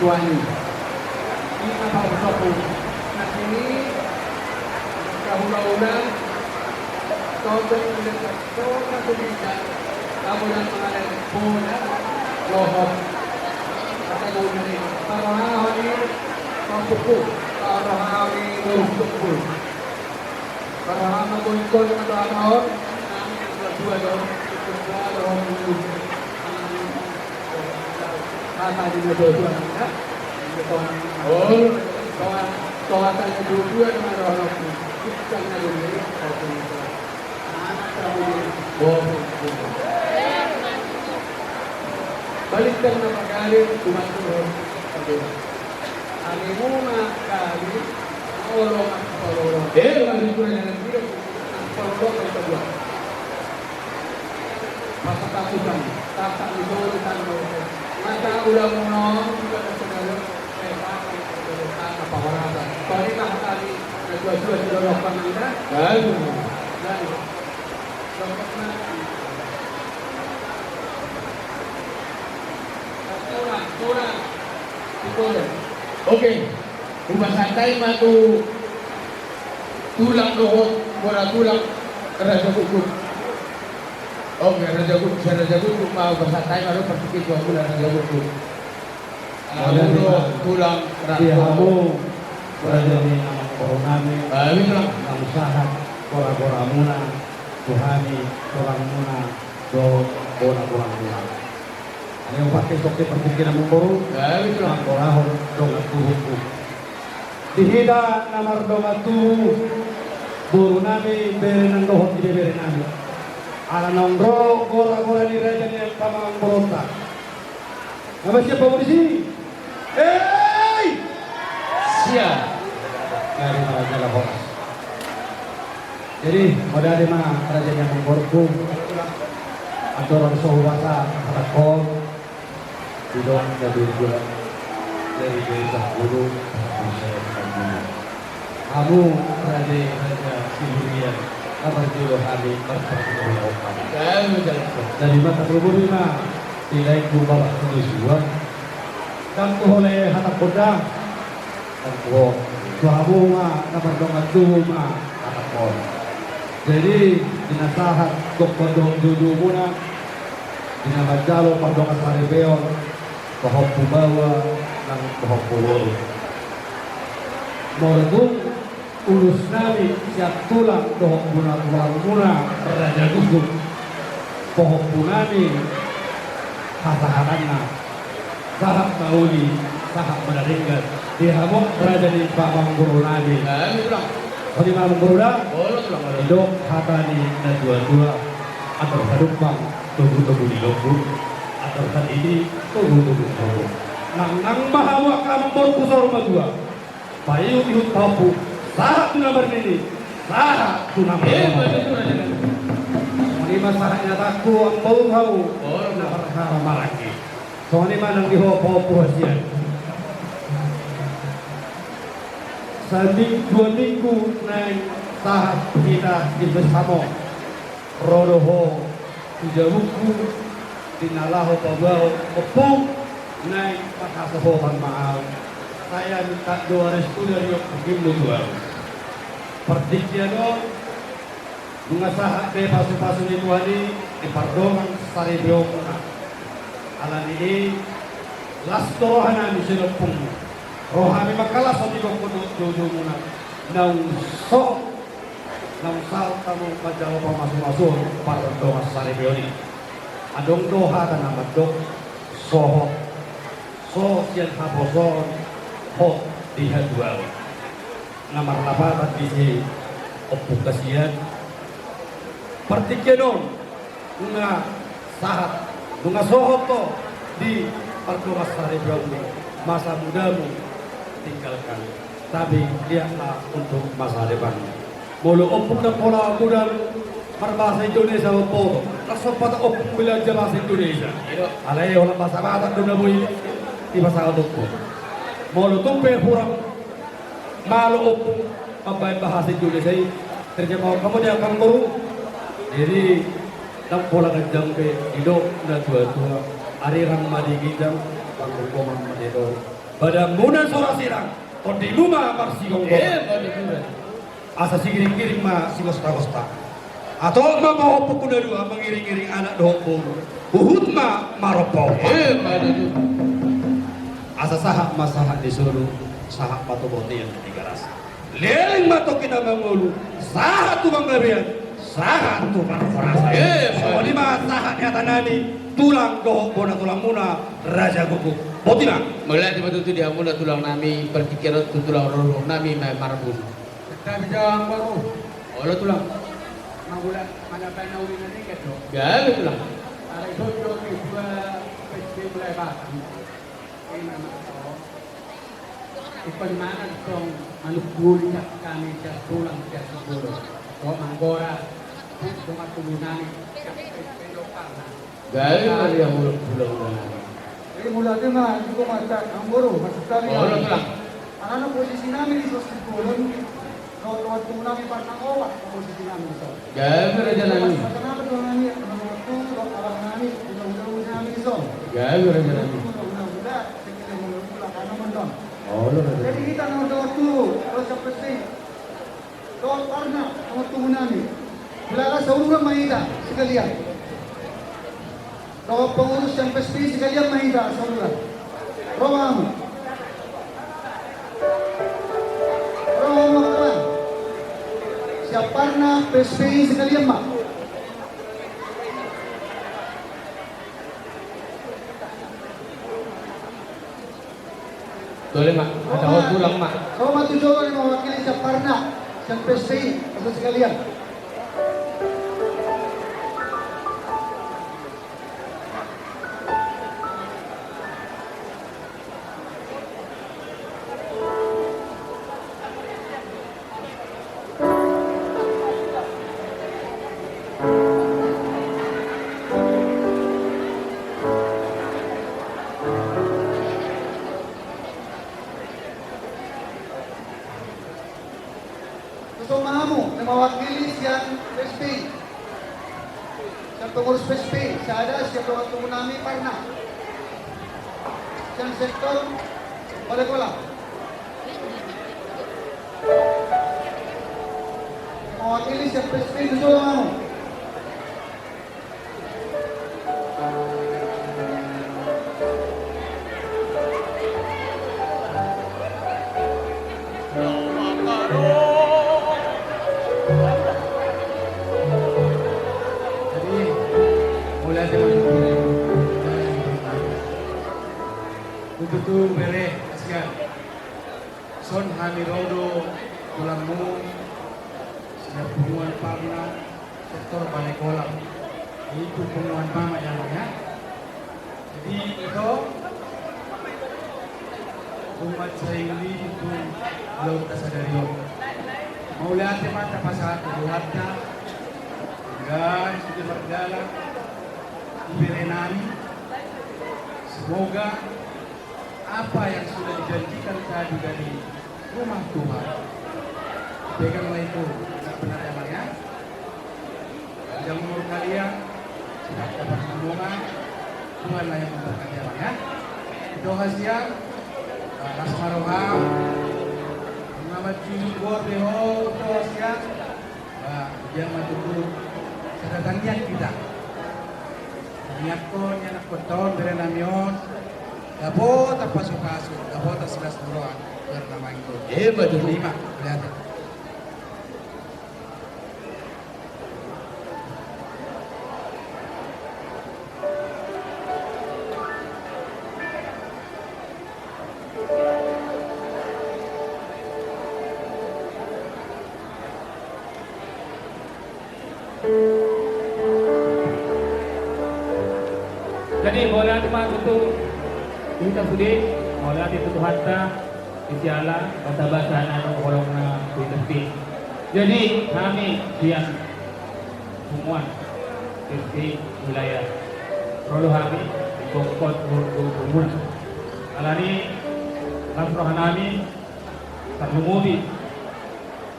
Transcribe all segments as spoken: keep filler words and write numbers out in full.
Tuhan i. Ima pausokku. Nasini, kahula-hula, tondong, tondong, tondong, kamu dan mengalir, bola, lohot. Kata guru ini, parrohahon i, pausokku, parrohahon i, pausokku. Parrohahon ma boy, boy, parrohahon. Dua, dua, dua, dua, dua. Hata di na dua, dua, ya. Oh, toa, toa tanya dua, dua, dua, dua, dua. Bukan na dua, dua, dua. Anak kamu ini. Oh, balik ke nama kali, cuma turun. Aduh. Alimuna kali, olo, olo. Eh, masih kurang yang tidak. Olo, olo, kedua. Pasal takutan, tatak di bawah di tanah. Mata udah menong, juga ada saudara, saya pakai, saudara, tanah, pawarasan. Soalnya mah tadi, ada dua-dua, sudah lakukan anda. Baru. Baru. Dapat mati. Kurang, kurang. Kurang. Oke. Hupasahat hami ma tu tulang dohot bona tulang Raja Gukguk. Oke, Raja Gukguk, Raja Gukguk ma hupasahat hami ma dohot partingkian tu bona tulang Raja Gukguk. Mauliate ma tulang, di hamu raja ni amangboru nami. Baik, tulang. Naung sahat gora-goramuna tu hami tulangmuna dohot bona-bonamuna. Ane upakke sokke partingkian amangboru. Baik, tulang. Manggorahon dongan tubuku. Di hita na mardongan tubu, boru nami, bere nang dohot ibebere nami. Ala naung ro gora-gora ni raja ni amangboruta. Nama siap pamurisi? Hei! Siap. Dari mana jala horas. Jadi, mauliate ma raja ni amangboruku. Andorang so hubahen hatangkon. Didok na dua-dua. Dari desa hulu, sampai ke hulu. Hamu raja-raja di huria, na marjolo hami marparjolo hami. Jadi ma tarlumobi ma di laengku Bapak Sudisuan. Ndang huoloi hatangkon da. Ndang huoloi. Tu hamu ma na mardongan tubu ma hatangkon. Jadi di na sahat gokhon dohot juo-juomuna, di na manjalo pardongan saripeon, pahompu baoa nang pahompu boru. Molo tung ulos nami sian tulang dohot bona-bonamuna Raja Gukguk, pahompu nami hasahatanna, sahat ma uli, sahat ma na denggan di hamu raja ni amangboru nami. Songon i ma amangboru da. Didok hata ni na tua-tua, andor sadumpang togu-togu ni lombu, andor satiti togu-togu ni lombu. Nangnang ma hamu angka amangboru, saur matua. Paihut-ihut pahompu, sahat tu na marnini, sahat tu na marnono. Songon i ma sahat ni hatangku, amangboru, hamu na marhaha maranggi. Songon i ma nang di ho pahompu hasian. Saminggu dua minggu naeng sahat hita di pesta mo. Ro do ho tu jabungku, di na laho paboa ompung, naeng marhasohotan ma ahu. Sai minta do restu dari ompungmu tu ahu. Partingkian on, nunga sahat be pasu-pasu ni Tuhan i di pardongan saripeonmuna. Alani i, las do roha nami sian ompungmu. Ro hami mangkalashon di gokhon dohot juo-juomuna. Naung so Naung sahat hamu manjalo pamasu-masuon pardongan saripeon i. Adong do hata na mandok, sohot, so sian haposoon, hot di hatuaon. Na marlapatan disi ompung hasian. Partingkian on, nunga sahat, nunga sohot ho di pardongan saripeonmi, masa mudamu tinggalkan, tapi lihatlah untuk masa depanmu. Molo ompung na pola muda marbahasa Indonesia mamboto, langsung patak ompung belajar bahasa Indonesia. Alai holan bahasa Batak do na boi dipasahat ompung. Molo tung pe hurang malo ompung mambaen bahasa Indonesia i, terjemahon hamu di angka boru. Jadi ndang pola ganjang be, didok na tua-tua, arirang ma di ginjang, panggonggongan ma di toru. Badanmuna so ra sirang, tondimuna marsigomgoman. Asa sigiringgiring ma sigostagosta. Antong ma pahompu na dua mangiringiring anak dohot boru. Huhut ma marompa-ompa. Asa sahat ma sahat ni solu, sahat ma tu bontean Tigaras. Leleng ma tongki na mangolu, sahat tu panggabean, sahat tu parhorasan. Songon i ma sahat ni hata nami, tulang dohot bona tulangmuna, Raja Guguk. Boti ma. Mauliate ma tutu di hamuna tulang nami, partingkian on tu tulang rorobot nami, ma marburu. Tapi jang baru. Olo tulang. Mangula, mana bae na uli na denggan do. Gabe tulang. Ada iso do di dua P S B mulai batang. Ingkon mangan tong manuk guli sian hami, sian tulang, sian sipulung. Tong manggora, tong mantubu nami. Gabe ma di hamuna tulang nami. Jadi mauliate ma, juga masa amboru, masa kami. Olo tulang. Alana posisi nami di sos sipulung. Dohot tulang nami Parna opat posisi nami di son. Gabe raja nami. Masa nami tulang nami, dohot tulang abang nami, tulang nami di son. Gabe raja nami. Tulang nami. Olo, raja. Jadi hita na dohot tu, dohot sian P S B, dohot Parna, dohot tubu nami. Mauliate, saluhutna ma hita, sekalian. Dohot pengurus sian P S B, sekalian ma hita, saluhutna. Ro ma hamu. Ro ma hamu, ro ma. Sian Parna, P S B, sekalian ma. Tole ma, ada tulang ma. Ro ma tu jolo ni mewakili sian Parna, sian P S B, atau sekalian. Tuson ma hamu, na mewakili sian P S B. Sian pengurus P S B, sada sian dongan tubu nami Parna. Sian sektor Balai Kolam. Mewakili sian P S B, tuson ma hamu. Jadi, mauliate ma tutu. Tutu bere, kasihan. Son hami ro do tulangmu, sian punguan Parna, sektor Balai Kolam. Itu punguan mama ya, Bang, ya. Jadi, ito, umat saingi itu laut sadari on. Mauliate ma tapasahat tu Tuhanta, dan sudah berjalan, ibere nami, semoga apa yang sudah dijanjikan tadi dari rumah Tuhan, pegang ma itu, nggak pernah ada, Bang, ya. Panjang umur kalian, sehat dapat rombongan, Tuhanlah yang memberkati, Bang, ya. Ito hasian, ah, las ma roham, mamancujung gor di ho, ito hasian. Ba, dia ma tutu sada tangiang hita. Tangiangkon, ia na hutaon bere nami on, dapot pasu-pasu, dapot las ni roha, bere nami on. Ima tutu. Ima, lihat. Jadi, mauliate ma tutu hita sude, mauliate tu Tuhanta, di siala basa-basa na naung holongna tu hita sude. Jadi, hami sian punguan P S B wilayah, ro do hami di bongkot ro do punguan. Alani las roha nami tarlumobi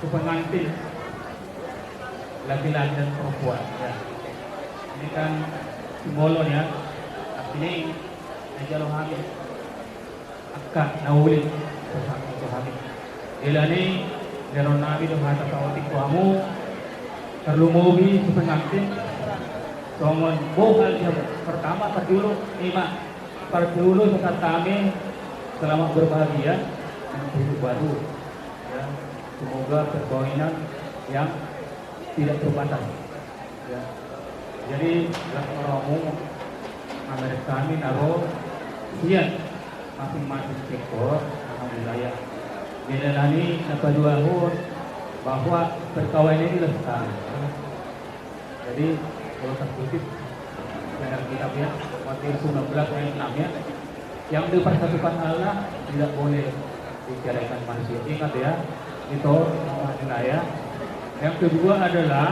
tu pengantin laki-laki dan perempuan, ya. Ini kan simbolon, ya. Artinya ini, na jalo hami. Angka na uli, pasahat tu hami. Jala ni, dialuhon nami do hata saotik tu hamu, tarlumobi tu pengantin, songon bohal di hamu. Pertama, parjolo, ima, parjolo sahat hami, selamat berbahagia dengan hidup baru. Ya, semoga perkawinan yang tidak terbatas. Ya. Jadi, las ma rohamu, mamereng hami na ro sian masing-masing sektor, wilayah. Jala ni na paduahon bahwa perkawinan ini lestari. Jadi, kalau terkutip dalam kitab, ya, Matius sembilan belas ayat enam, ya. Yang dipersatukan Allah tidak boleh diceraikan manusia. Ingat, ya, itu nama nilai, ya. Yang kedua adalah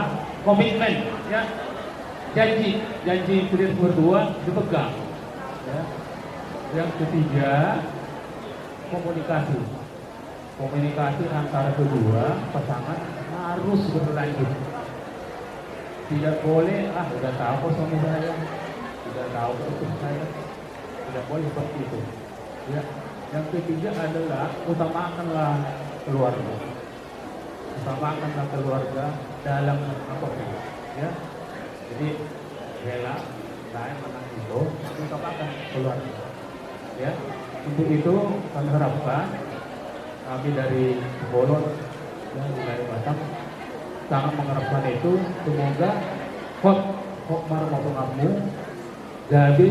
komitmen, ya. Janji, janji yang kedua dipegang. Ya. Yang ketiga, komunikasi. Komunikasi antara kedua pasangan harus berlanjut. Tidak boleh, "Ah, udah tahu kok suami saya, udah tahu kok istri saya." Tidak boleh seperti itu. Ya. Yang ketiga adalah utamakanlah keluarga. Utamakanlah keluarga dalam apapun. Ya. Jadi, rela, saya menang itu, tapi utamakan keluarga. Ya. Untuk itu, kami harapkan, kami dari Bolon, ya, wilayah Batam, sangat mengharapkan itu, semoga hot, hot marmau pengamu, gabe,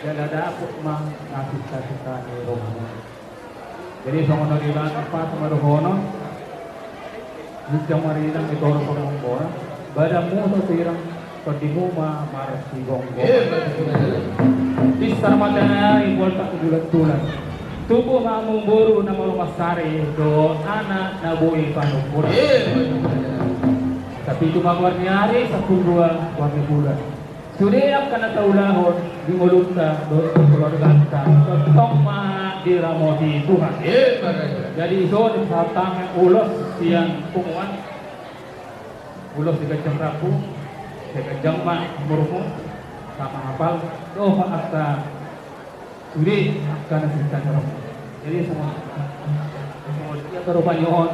jala dapot ma na sisa-sisa ni rohamu. Jadi, songon on, dibaen ma dohonon, di jamari nang di toro pangomboan, badanmu so sirang, tondimu ma marsigomgoman. Iya, betul. Di sarmata nari, boltak bulan-bulan. Tubu ma hamu boru na malo mansari, dohot anak na boi panungkuran. Iya, betul. Sapitu ma goar ni ari, sampulu dua goar ni bulan. Sude angka na taulahon di ngolunta dohot keluarganta, tongtong ma diramoti Tuhan. Iya, betul. Jadi, dison dipasahat hami ulos sian punguan, ulos di ganjang rambu, di ganjang ma umurmu, sama hapal, dohot angka sude angka na sisa ni roha. Jadi, songon, songon dia pe rupani on,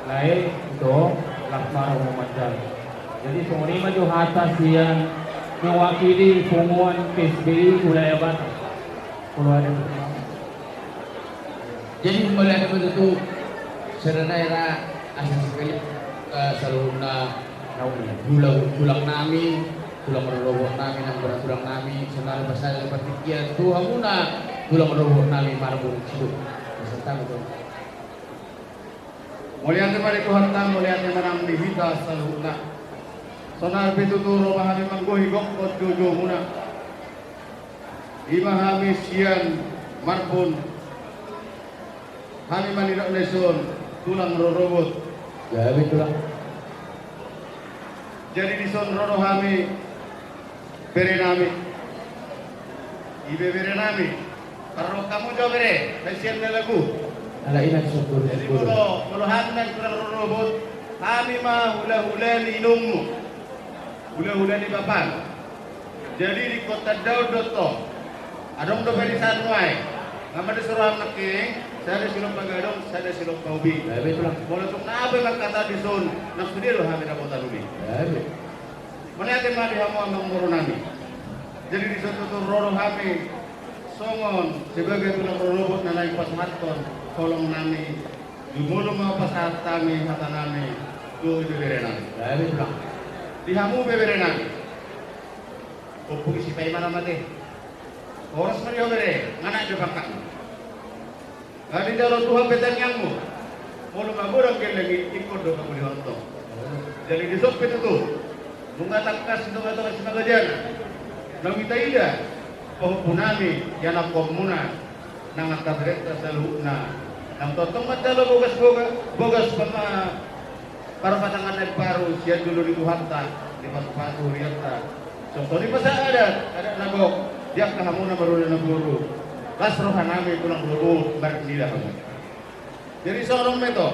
lae, ito, las ma roha manjalo. Jadi, songon i ma jo hata sian mewakili punguan P S B I wilayah Batam. Kalau ada pertanyaan. Jadi, mauliate ma tutu, sada nai ra asa sekali, eh, saluhutna, tulang, tulang nami, tulang rorobot nami, nang bana tulang nami, saonari pasahat partingkian tu hamuna, tulang rorobot nami, marbun sidung. Pesan tamu tu. Mauliate ma di Tuhanta, mauliate ma nang di hita saluhutna. Saonari pe tutu ro ma hami manggohi gokhon joujou muna. Ima hami sian marbun, hami manidok na dison tulang rorobot. Jadi tulang. Jadi dison ro do hami bere nami. Ibe bere nami. Parro hamu jo bere, na sian na lagu. Ala ina syukur. Jadi syukur. Molo, molo hami na tulang rorobot, hami ma hulahula ni inongmu. Hulahula ni bapam. Jadi di kota Daud do tong. Adong do bere satu ai. Nama di suruhan nangkin, sada silompa gadong, sada silompa ubi. Ya, betul. Molo tung na ape mangkata dison, na sude do hami dapotan ubi. Ya, betul. Mauliate ma di hamu amang boru nami. Jadi dison tutu ro do hami songon sebagai tulang rorobot na naeng pasahathon holong nami. Jumolo ma pasahat hami hata nami tu ibe bere nami. Jadi tulang. Di hamu ibe bere nami. Ompu i si paima na mate. Horas ma di ho bere, nga naek do pangkatmu. Nga didalo Tuhan pe tangiangmu. Molo magodang gelleng i, ingkon do pangulihon tong. Jadi dison pe tutu. Nunga tangkas di tonga-tonga si Magajana. Naung ita ida, pahompu nami, ianakhonmuna. Nang angka berenta saluhutna. Nang tongtong manjalo bogas-bogas, bogas pama-, parpatangan na imbaru sian jolo ni Tuhanta, dipatupa tu hurianta. Songon i pasahat adat, adat na gok, di angka hamu na marula na boru. Las roha nami tulang rorobot, marnida hamu. Jadi songon on ma ito,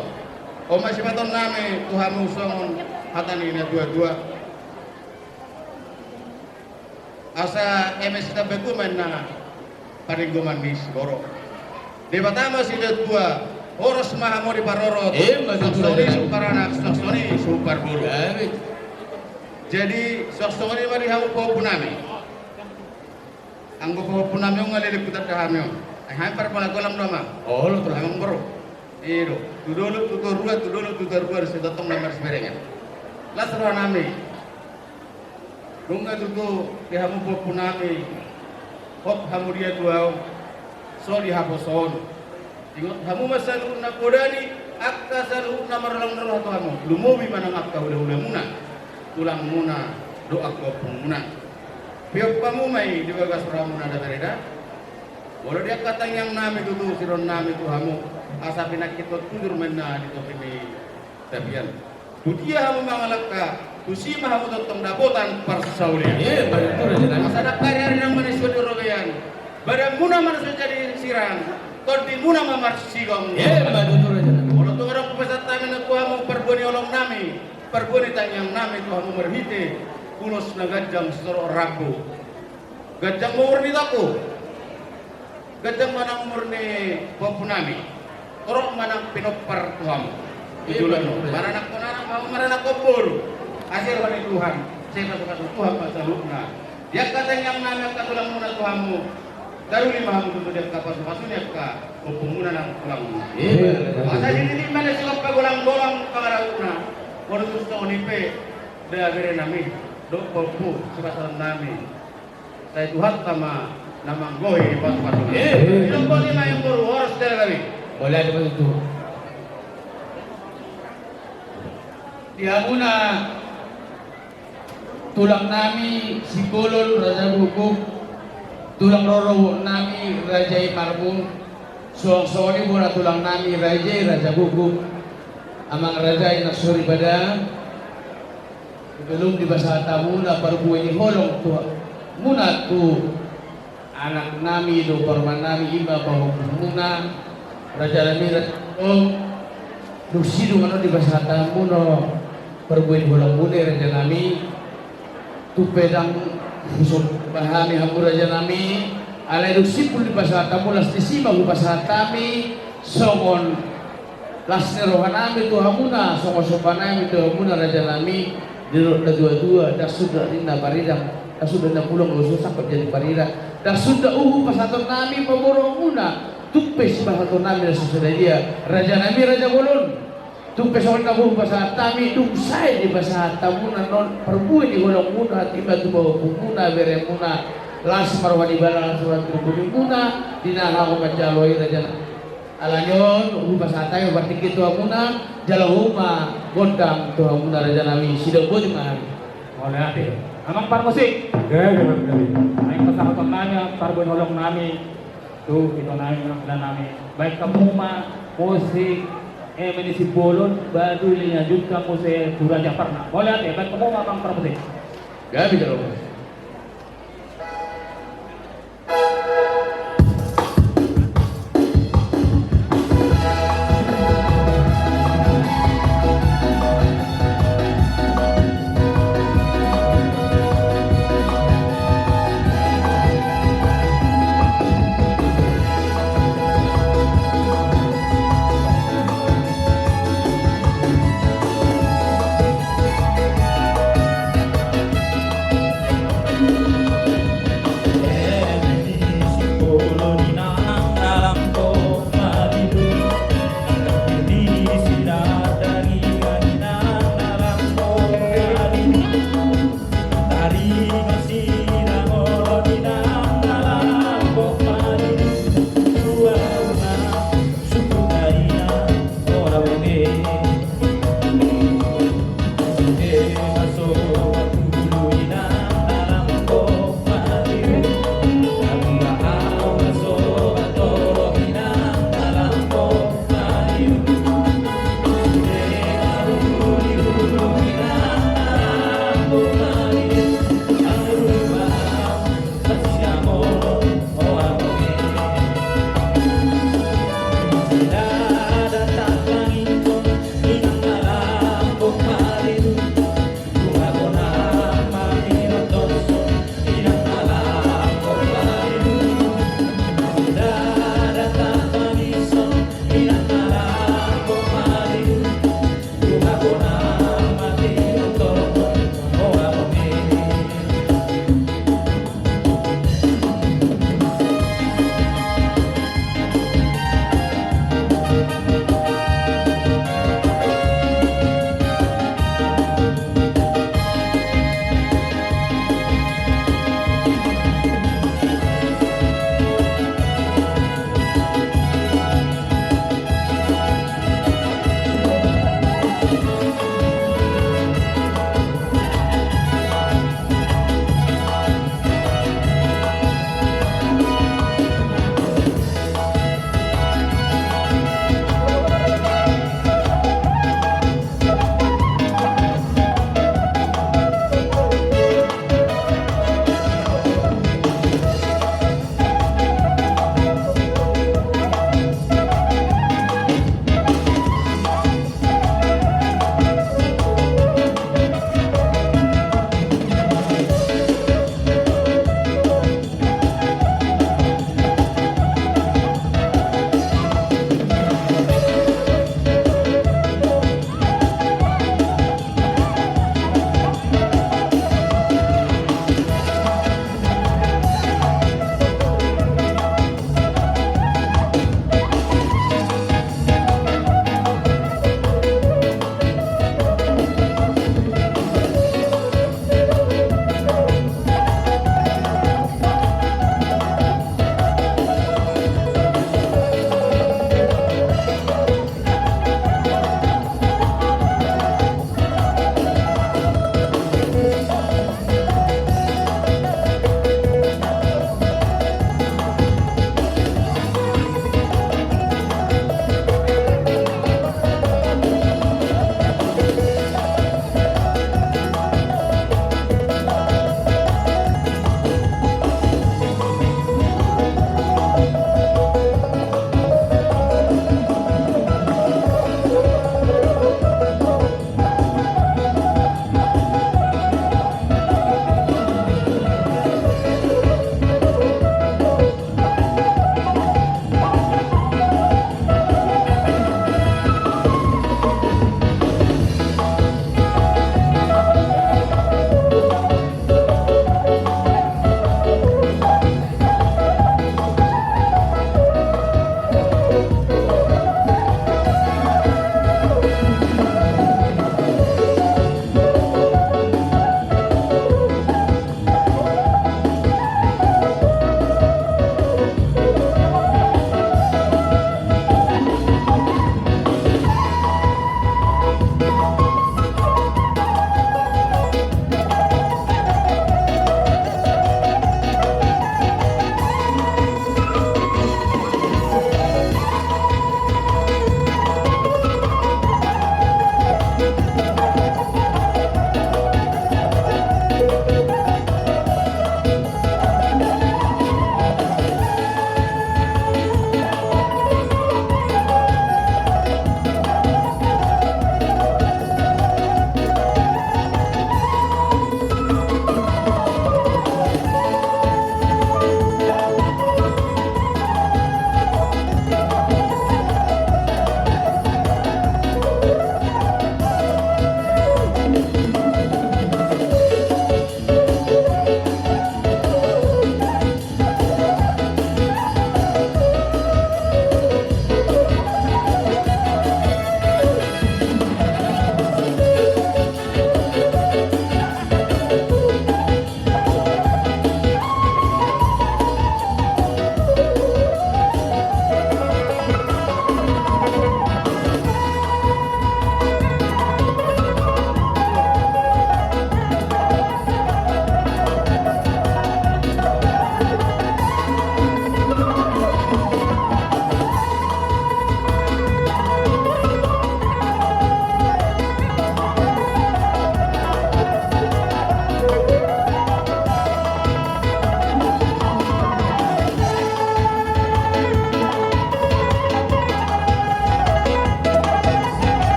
on ma sipasahaton nami tu hamu songon hata ni na tua-tua. Asa eme sitambaku ma na paninggoman ni siborok. Debata ma sintua, horas ma hamu diparorot. Ima tutu, songon i raja. Suhut paranak, songon i suhut parboru. Jadi songon i ma di hamu pahompu nami. Anggo pahompu nami on nga leleng hutanda hami on. Ai hami parboru na golang do, amang. Olo, tulang. Amangboru. I do. Tu dolok tu toruan, tu dolok tu toruan, sai tongtong na marsiberengan. Las roha nami. Nunga tutu di hamu pahompu nami, hot hamu di atua on, so di haposo on. Ingot hamu ma saluhutna podadi, angka saluhutna marolangolong roha tu hamu, lumobi ma nang angka hulahula muna, tulang muna, dohot angka ompung muna. Piompar hamu ma i di bagas roha muna da, bere da. Molo di angka tangiang nami tutu, sidohonon nami tu hamu, asa pinangkithon tujur ma inna di topi ni tapian. Tudia hamu mangalangka, tusi ma hamu tongtong dapotan parsaulian. Ima tutu, raja nami. Asa dang ari-ari nang manisuan di robean, badan muna ma na so jadi sirang, tondi muna ma marsigomgoman. Ima tutu, raja nami. Molo tung adong hupasahat hami na tu hamu parbue ni holong nami, parbue ni tangiang nami tu hamu marhite ulos na ganjang sitorop rambu. Ganjang ma umur ni toku. Ganjang ma nang umur ni pahompu nami. Torop ma nang pinompar tu hamu. Ima tutu, raja. Maranakhon anak, hamu maranakhon boru. Asi roha ni Tuhan, sai pasupasu Tuhan ma saluhutna. Di angka tangiang nami, angka tulang muna tu hamu, taruli ma hamu tutu di angka pasupasu ni angka ompung muna nang tulang muna. Ima tutu. Asa sititi ma na sigompa, golang-golang pangarahutna. Molo tung songon i pe da, bere nami, dohot pahompu, sipasahaton nami. Sai Tuhanta ma na manggohi pasupasu. Ima. Dilombohi ma i, amangboru, horas jala gabe. Mauliate ma tutu. Di hamuna tulang nami Simbolon, Raja Guguk, tulang rorobot nami Raja i Marbun, songon i bona tulang nami Raja i, Raja Guguk, amang raja i na soripada. Belum dipasahat hamuna parbue ni holong tu hamuna tu anak nami dohot parumaen nami, ima pahompu muna, raja nami, raja on. Dung sidung annon dipasahat hamuna parbue ni holong muna, raja nami. Tung pe dang husomba hami hamu, raja nami. Alai dung simpul dipasahat hamu, las disi ma hupasahat hami songon las ni roha nami tu hamuna, songon somba nami tu hamuna, raja nami. Didok na tuatua, ndang suda ninna paridang, ndang suda ninna pulang, ndang suda sangkap jadi paridang, ndang suda uhu pasahaton nami paboruon muna. Tung pe sipasahaton nami na so sada dia, raja nami, raja bolon. Tung pe songon na hupasahat hami, dung sae dipasahat hamuna annon parbue ni holong muna, ima tu pahompu muna, bere muna, las ma roha ni bala, las roha ni pahompu muna, di na laho manjalo i, raja nami. Alani on hupasahat hami partingki tu hamuna, jala hamu ma gondang tu hamuna, raja nami, sidang boti ma hami. Mauliate. Amang parmusik. Gabe, gabe. Naeng pasahaton nami parbue ni holong nami tu ito nami, amang ina nami. Baen hamu ma musik, eh, eme ni Simbolon, baru dilanjutkan muse tu Raja Parna. Mauliate, baen hamu ma, amang parmusik. Gabe jalo.